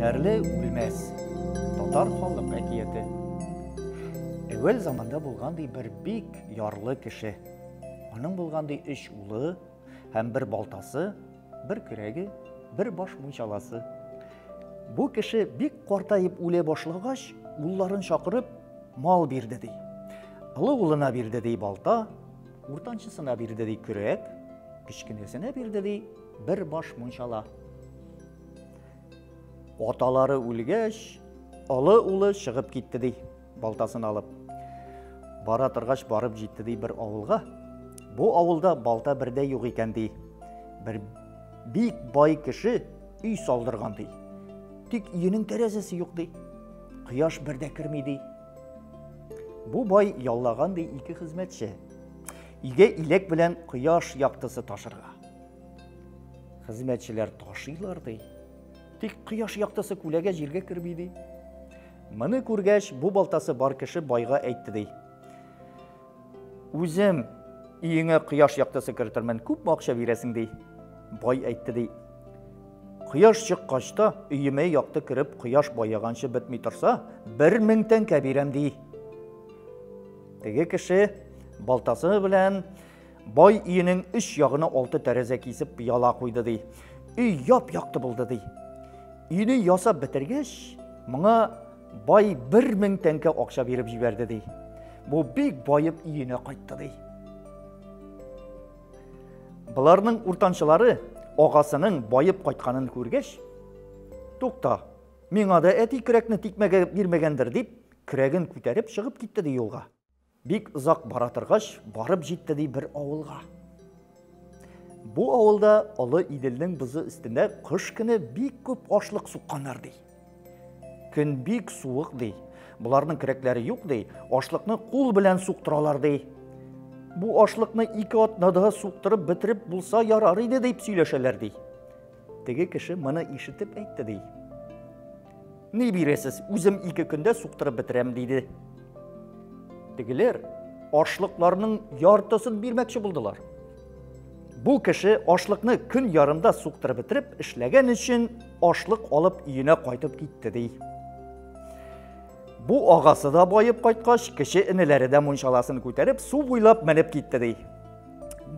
Һөнәрле үлмәс. Татар халык әкияте. Әүвәл заманда булган ди бер бик ярлы кеше. Аның булган ди өч улы һәм бер балтасы, бер көрәге, бер баш мунчаласы. Бу кеше бик картаеп үлә башлагач, улларын чакырып, мал бирде ди. Олы улына бирде ди балта, уртанчысына бирде ди көрәк, кечкенәсенә бирде ди бер баш мунчала. Аталары үлгәч, олы улы чыгып китте ди, балтасын алып. Бара торгач барып җитте ди бер авылга. Бу авылда балта бердә юк икән ди. Бер бик бай кеше өй салдырган ди. Тик өенең тәрәзәсе юк ди. Кояш бер дә керми ди. Бу бай яллаган ди ике хезмәтче. Өйгә иләк белән кояш яктысы ташырга. Хезмәтчеләр ташыйлар ди. Тик кояш яктысы күләгә җиргә керми ди. Моны күргәч, бу балтасы бар кеше байга әйтте ди. Үзем өеңә кояш яктысы кертермен, күпме акча бирәсең ди. Бай әйтте ди. Кояш чыккач та өемә якты кереп, кояш баеганчы бетми торса, 1000 тәңкә бирәм ди. Теге кеше балтасы белән Бай өенең өч ягына алты тәрәзә кисеп пыяла куйды ди. Өй яп-якты булды ди. Өйне ясап бетергәч, моңа бай 1000 тәңкә акча биреп җибәрде ди. Бу бик баеп өенә кайтты ди. Боларның уртанчылары агасының баеп кайтканын күргәч, тукта, миңа да әти көрәкне тикмәгә бирмәгәндер дип, көрәген күтәреп чыгып китте ди юлга. Бик озак бара торгач, барып җитте ди бер авылга. Бу авылда Олы Иделнең бозы өстендә кыш көне бик күп ашлык сукканнар ди. Көн бик суык ди. Боларның көрәкләре юк ди, ашлыкны кул белән суктыралар ди. Бу ашлыкны ике атнада суктырып бетереп булса ярар иде дип сөйләшәләр ди. Теге кеше моны ишетеп әйтте ди. Ни бирәсез, үзем ике көндә суктырып бетерәм, диде. Тегеләр ашлыкларның яртысын бирмәкче булдылар. Бу кеше ашлыкны көн ярымда суктырып бетереп, эшләгән өчен ашлык алып өенә кайтып китте, ди. Бу агасы да баеп кайткач, кече энеләре дә мунчаласын күтәреп, су буйлап менеп китте, ди.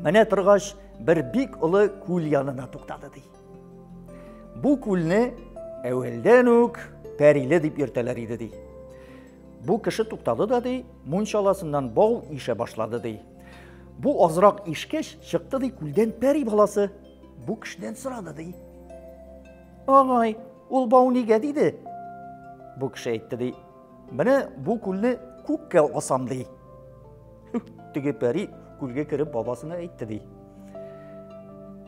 Менә торгач, бер бик олы күл янына туктады, ди. Бу күлне әүвәлдән үк Пәриле дип йөртәләр иде, ди. Бу кеше туктады да, ди, мунчаласыннан бау ишә башлады, ди. Бу азрак ишкәч, чыкты, ди, күлдән пәри баласы. Бу кешедән сорады, ди. Агай, ул бау нигә, диде. Бу кеше әйтте, ди, менә бу күлне күккә асам, ди. Теге пәри күлгә кереп бабасына әйтте, ди.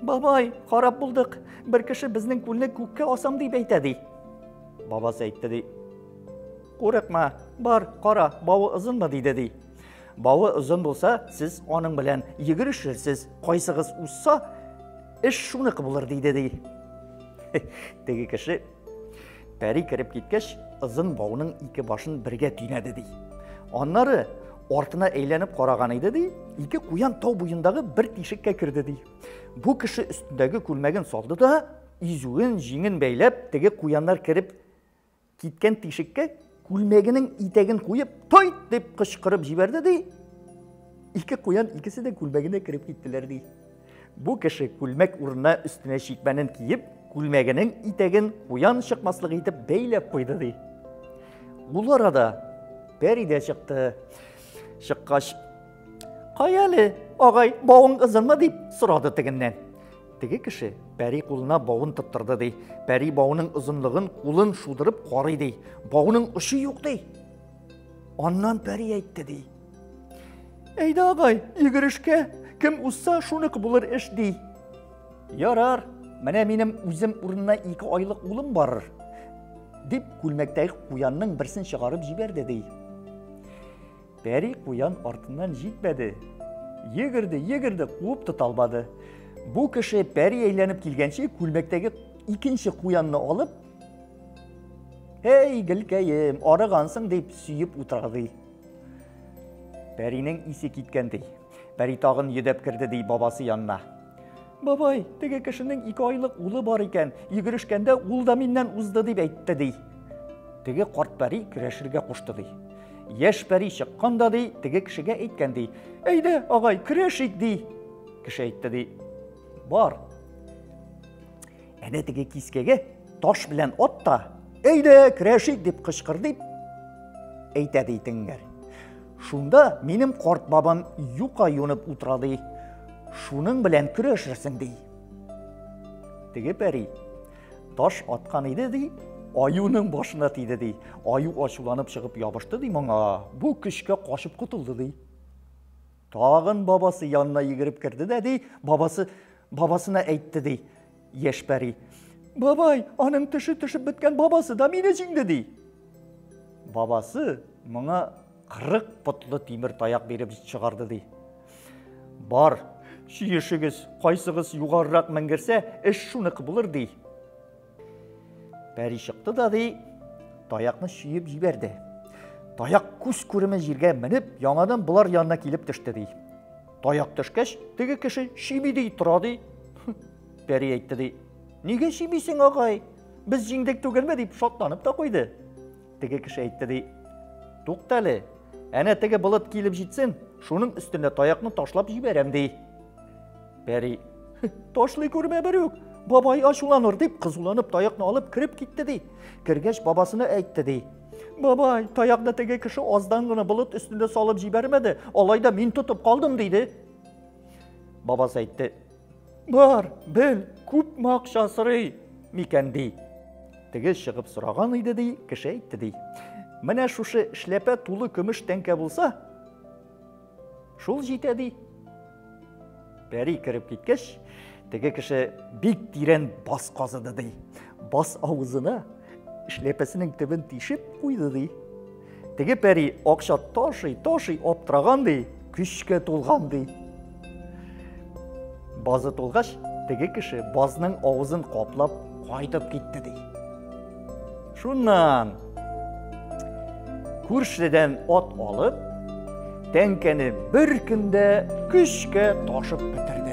Бабай, харап булдык. Бер кеше безнең күлне күккә асам дип әйтә, ди. Бабасы әйтте, ди. Курыкма, бар, кара, бавы озынмы, диде, ди. Бавы озын булса, сез аның белән йөгерешерсез. Кайсыгыз узса, эш шуныкы булыр, диде, ди. Теге кеше Пәри кереп киткәч, озын бауның ике башын бергә төйнәде, ди. Аннары артына әйләнеп караган иде, ди, ике куян тау буендагы бер тишеккә керде, ди. Бу кеше өстендәге күлмәген салды да, изүен, җиңен бәйләп, теге куяннар кереп киткән тишеккә күлмәгенең итәген куеп, тойт дип кычкырып җибәрде, ди. Ике куян икесе дә күлмәгенә кереп киттеләр, ди. Бу кеше күлмәк урынына өстенә чикмәнен киеп, күлмәгенең итәген куян чыкмаслык итеп бәйләп куйды, ди. Ул арада пәри дә чыкты. Чыккач, Кая әле, агай, бавың озынмы дип сорады тегеннән. Теге кеше пәри кулына бавын тоттырды, ди. Пәри бавының озынлыгын кулын шудырып карый, ди. Бавының очы юк, ди. Аннан пәри әйтте, ди. Әйдә, агай, йөгерешкә, кем узса, шуныкы булыр эш, ди. Ярар, менә минем үзем урынына ике айлык улым барыр, дип күлмәктәге куянның берсен чыгарып җибәрде, ди. Пәри куян артыннан җитмәде. Йөгерде, йөгерде, куып тота алмады. Бу кеше пәри әйләнеп килгәнче күлмәктәге икенче куянны алып, Эй, гөлкәем, арыгансың дип сөеп утыра ди. Пәринең исе киткән ди. Пәри тагын йөдәп керде ди бабасы янына. Бабай, теге кешенең ике айлык улы бар икән, йөгерешкәндә ул да миннән узды дип әйтте, ди. Теге карт пәри көрәшергә кушты, ди. Яшь пәри чыккан да, ди, теге кешегә әйткән, ди. Әйдә, агай, көрәшик, ди. Кеше әйтте, ди. Бар. Әнә теге кискәгә таш белән ат та, әйдә, көрәшик дип кычкыр дип әйтә ди теңгәр. Шунда минем карт бабам юка юнып утыра ди. Шуның белән көрәшерсең ди. Теге пәри таш аткан иде ди, аюның башына тиде ди. Аю ачуланып чыгып ябышты ди моңа. Бу көчкә качып котылды ди. Тагын бабасы янына йөгереп керде дә ди, бабасы бабасына әйтте ди, яшь пәри. Бабай, аның төше төшеп беткән бабасы да мине җиңде ди. Бабасы моңа 40 потлы тимер таяк биреп чыгарды ди. Бар, чөешегез, кайсыгыз югарырак менгерсә, эш шуныкы булыр ди. Пәри чыкты да ди, таякны чөеп җибәрде. Таяк күз күреме җиргә менеп, яңадан болар янына килеп төште ди. Таяк төшкәч, теге кеше чөйми ди, тора ди. Пәри әйтте ди, нигә чөймисең, агай? Без җиңдек түгелме дип шатланып та куйды. Теге кеше әйтте ди, тукта әле, әнә теге болыт килеп җитсен, шуның өстенә таякны ташлап җибәрәм ди. Пәри, ташлый күрмә берүк, бабай ачуланыр дип, кызуланып таякны алып кереп китте ди. Кергәч бабасына әйтте ди. Бабай, таякны теге кеше аздан гына болыт өстендә салып җибәрмәде, алай да мин тотып калдым диде. Бабасы әйтте, бар, бел, күпме акча сорый микән ди. Теге чыгып сораган иде ди, кеше әйтте ди. Менә шушы эшләпә тулы көмеш тәңкә булса, Шул җитә ди. Пәри кереп киткәч, теге кеше бик тирән бас казыды ди. Бас авызына эшләпәсенең төбен тишеп куйды ди. Теге пәри акча ташый, ташый аптыраган ди, көчкә тулган ди. Базы тулгач, теге кеше базның авызын каплап кайтып китте ди. Шуннан күршедән ат алып, тәңкәне бер көндә көчкә ташып бетерде.